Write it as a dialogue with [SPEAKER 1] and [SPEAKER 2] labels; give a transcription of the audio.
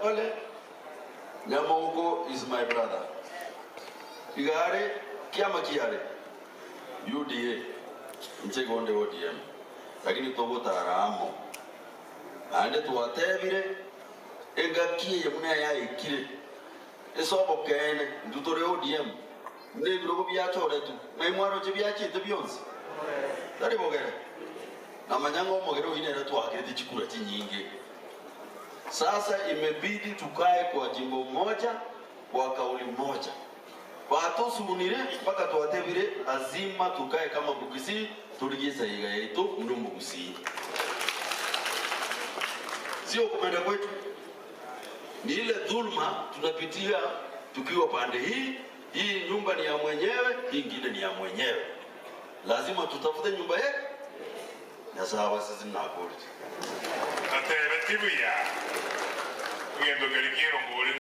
[SPEAKER 1] Pale Nyamauko is my brother. Iga are kiama kiare UDA inche igo onde ODM lakini togotara amo naende twatebire engaki eye buna yaikire ase obokeene intwe tore ODM buna ebirogo biachoretwe ng'ai mwaroche biachete bionsi tari bogere namanya ng'a omogere oyio nere twakerete chikura chinyinge. Sasa imebidi tukae kwa jimbo moja kwa kauli moja. Batosunire mpaka twatebire lazima tukae kama Mugusii torigie esaiga yaito buna Omogusii. Sio kupenda kwetu, ni ile dhulma tunapitia tukiwa pande hii. Hii nyumba ni ya mwenyewe, hii ingine ni ya mwenyewe. Lazima tutafute nyumba yetu. Nyasaye abasese nakorire.
[SPEAKER 2] Natebeti buya, egento keria ki'erongori.